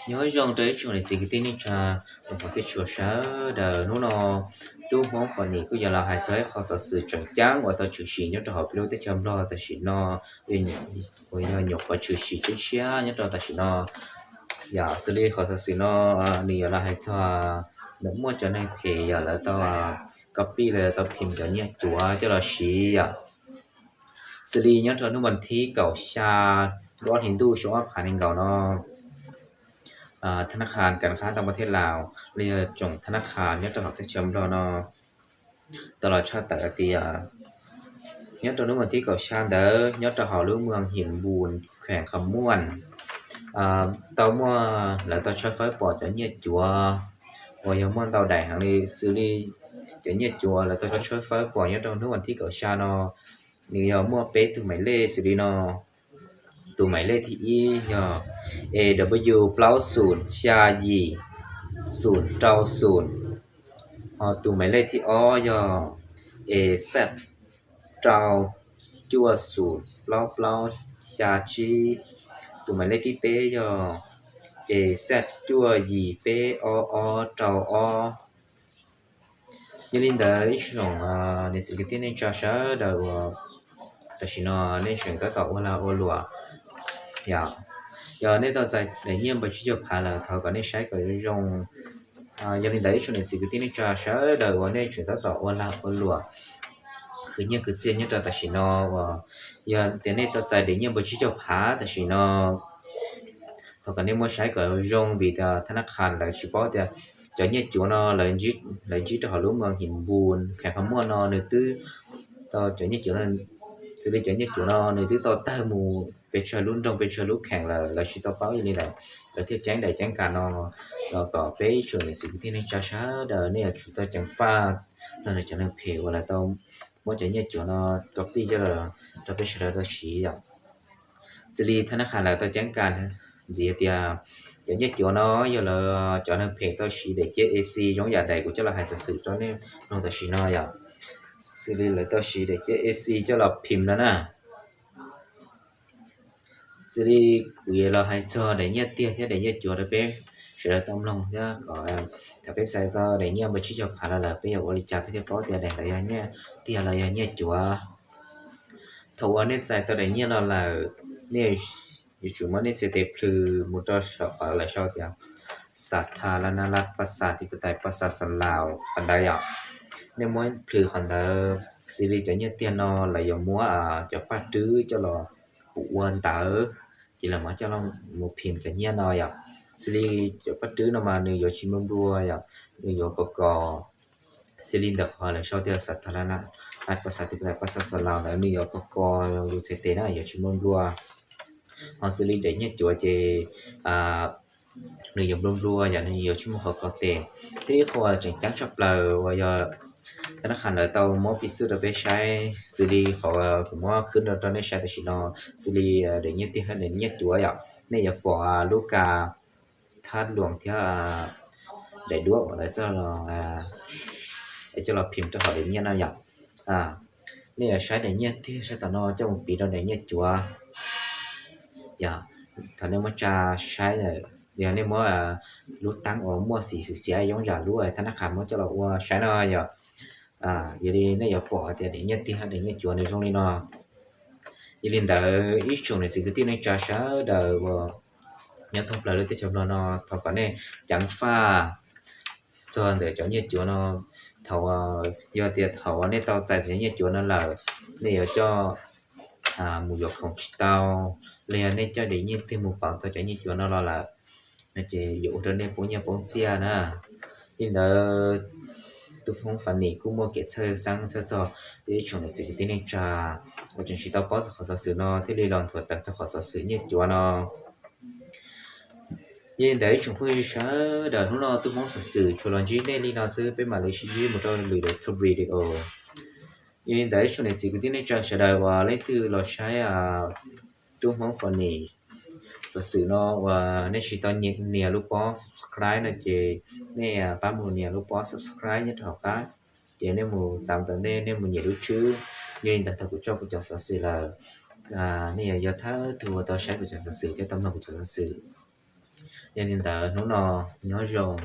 Nyob zoo rau ib tsoom niam txiv kwv tij neej tsa, ua pom tej tshua sawv daws. Hnub no Tub Hmoob Funny kuj yuav los hais txog ib qho xov xwm tseem ceeb uas tau tshwm sim nyob rau hauv peb lub teb chaws Nplog tam sim no, uas yog nyuam qhuav tshwm sim tshiab tshiab nyob rau tam sim no. Yog xws li qhov xov xwm no, nws yuav los hais txog ntawm muaj cov neeg phem yog lawv tau copy los yog tau phim cov nyiaj cuav coj los siv yom. Xws li nyob rau hnub vas thib kaum xya lub ob hlis ntuj xyoo ob phav nees nkaum no, thab nab qhas kav khab tau npab thej Laus los yog tsoom thab nab qhas nyob rau hauv teb chaws Nplog no tau los tshaj tawm hais tias nyob rau hnub vas thib kaum xya ntawd nyob rau hauv lub moos Him Npus, kheem Kham Muam, tau muaj lawv tau tshawb fawb pom cov nyiaj cuav uas yog muaj ntau daim heev li. Xws li cov nyiaj cuav lawv tau tshawb fawb pom nyob rau hnub vas thib kaum xya no, nws yog muaj peb tug maim lej xws li no. Tus maim lej thib ib yog A W plaub xum xya yim xum rau xum, ho tus maim lej thib ob yog A Z rau cuaj xum plaub plaub xya tsib, tus maim lej thib peb yog A Z cuaj yim peb ob ob rau ob. Yog li ntawd ib tsoom niam txiv kwv tij neej tsa sawv daws uas tam sim no nej tseem tab tom ua lag ua luam, yog nej tau txais daim nyiaj npaum tsib caug phav lawm thov kom nej saib kom zoo zoo. Yog li ntawd ib tsoom niam txiv kwv tij neej tsa sawv daws uas nej tseem tab tom ua lag ua luam khwv nyiaj khwv txiaj nyob rau tam sim no uas yog tias nej tau txais daim nyiaj npaum tsib caug phav tam sim no, thov kom nej muab saib kom zoo vim tias thab nab qhas lawv tsis paub tias cov nyiaj cuav no lawv ntsib rau hauv lub moos Him Npus, kheem Kham Muam no nws twb tau cov nyiaj cuav, xws li cov nyiaj cuav no nws twb tau tawg mus pes tsawg lub nroog pes tsawg lub kheem lawm, lawv tsis tau paub. Yog li ntawd lawv thiaj ceeb daim ceeb kam no. Los kom peb ib tsoom niam txiv kwv tij neej tsa sawv daws nej yuav tsum tau ceev faj txog cov neeg phem uas lawv tau muab cov nyiaj cuav no copy coj los rau peb sawv daws tau siv yom. Xws li thab nab qhas lawv tau ceeb kam ntxiv tias cov nyiaj cuav no yog lawv cov neeg phem tau siv daim ciab A C zoo yam daim kuv coj los hais xov xwm rau nej mloog tam sim no yom. Xws li lawv tau siv daim ciab A C coj los phim no na. Xws li kuv yuav los hais txog daim nyiaj tiag thiab daim nyiaj cuav rau peb sawv daws tau mloog thiab kom thaum peb txais tau daim nyiaj npaum tsib caug phav los lawm peb yuav ua li cas peb thiaj paub tias daim ntawd yog nyiaj tiag los yog nyiaj cuav. Thaum uas nej txais tau daim nyiaj los lawm, nej yuav tsum muab nej txhais tes plhws mus rau saum qhov lawv sau tias Sathalanak Ras Pas Tha Thi Pa Tais Pas Tha Sa Laus qhov ntawd yom. Nej muab plhws qhov ntawd, xws li cov nyiaj tiag no lawv yuav muab cov paj rwb coj los pum ua ntawv, ces lawv mam coj los mus phim cov nyiaj no yom. Xws li cov paj rwb no mas nws yuav tsis nplua nplua yom, nws yuav kos kos. Xws li ntawm qhov lawv sau tias Sathalanak Ras Pas Tha Thi Pa Tais Pas Tha Sa Laus ntawd nws yuav kos kos yus txhais tes na, yuav tsis nplua nplua. Ho xws li daim nyiaj cuav ces nws yuav nplua nplua yom, nws yuav tsis muaj qhov kos tes. Thiab ib qho tseem ceeb tshaj plaws uas yog thab nab qhas lawv tau muab piv xwm rau peb saib, xws li qhov kuv muab khwb rau rau nej saib tam sim no, xws li daim nyiaj tiag thiab daim nyiaj cuav yom, nej yuav pom lub kas thab luas thiab daim duab uas lawv coj los, coj los phim rau hauv daim nyiaj no yom. Nej yuav saib daim nyiaj tiag sab tom no coj mus piv rau daim nyiaj cuav. Yog thaum nej muab tsa saib, yog nej muab lub teeb uas muaj xim xwm xiav zoo yam lub thab nab qhas muab coj los ua saib no yom, yog li nej yuav pom tias daim nyiaj tiag daim nyiaj cuav nws zoo li no. Yog li ntawd ib tsoom niam txiv kwv tij neej tsa sawv daws uas nyob thoob plaws lub teb chaws Nplog no thov kom nej ceev faj txog ntawm cov nyiaj cuav no. Thaum, yog tias thaum uas nej tau txais cov nyiaj cuav no lawm, nej yuav coj mus yuav khoom tsis tau, los yog nej coj daim nyiaj tiag mus pauv tau cov nyiaj cuav no los lawm, no ces yuav ua rau nej poob nyiaj poob txiaj na. Li ntawd, Tub Hmoob Funny kuj muaj kev txhawj xeeb txhawj txog ib tsoom niam txiv kwv tij neej tsa uas tseem tsis tau paub txog qhov xov xwm no thiaj li los nthuav tawm txog qhov xov xwm nyiaj cuav no. Yog li ntawd ib tsoom phooj ywg sawv daws, hnub no Tub Hmoob Xov Xwm tsuas los ntsib nej li no xwb, peb mam li sib ntsib mus rau lwm daim clip video. Yog li ntawd ib tsoom niam txiv kwv tij neej tsa sawv daws uas leej twg los saib Tub Hmoob Funny Xov Xwm no uas nej tsis tau nias lub pob subscribe no ces nej pab mus nias lub pob subscribe nyob rau hauv qab, ces nej mus txav tom ntej nej mus nias lub tswb. Yog li ntawd thaum kuv tso kuv cov xov xwm lawm, nej yuav yog thawj tug uas tau saib kuv cov xov xwm thiab tau mloog kuv cov xov xwm. Yog li ntawd hnub no nyob zoo.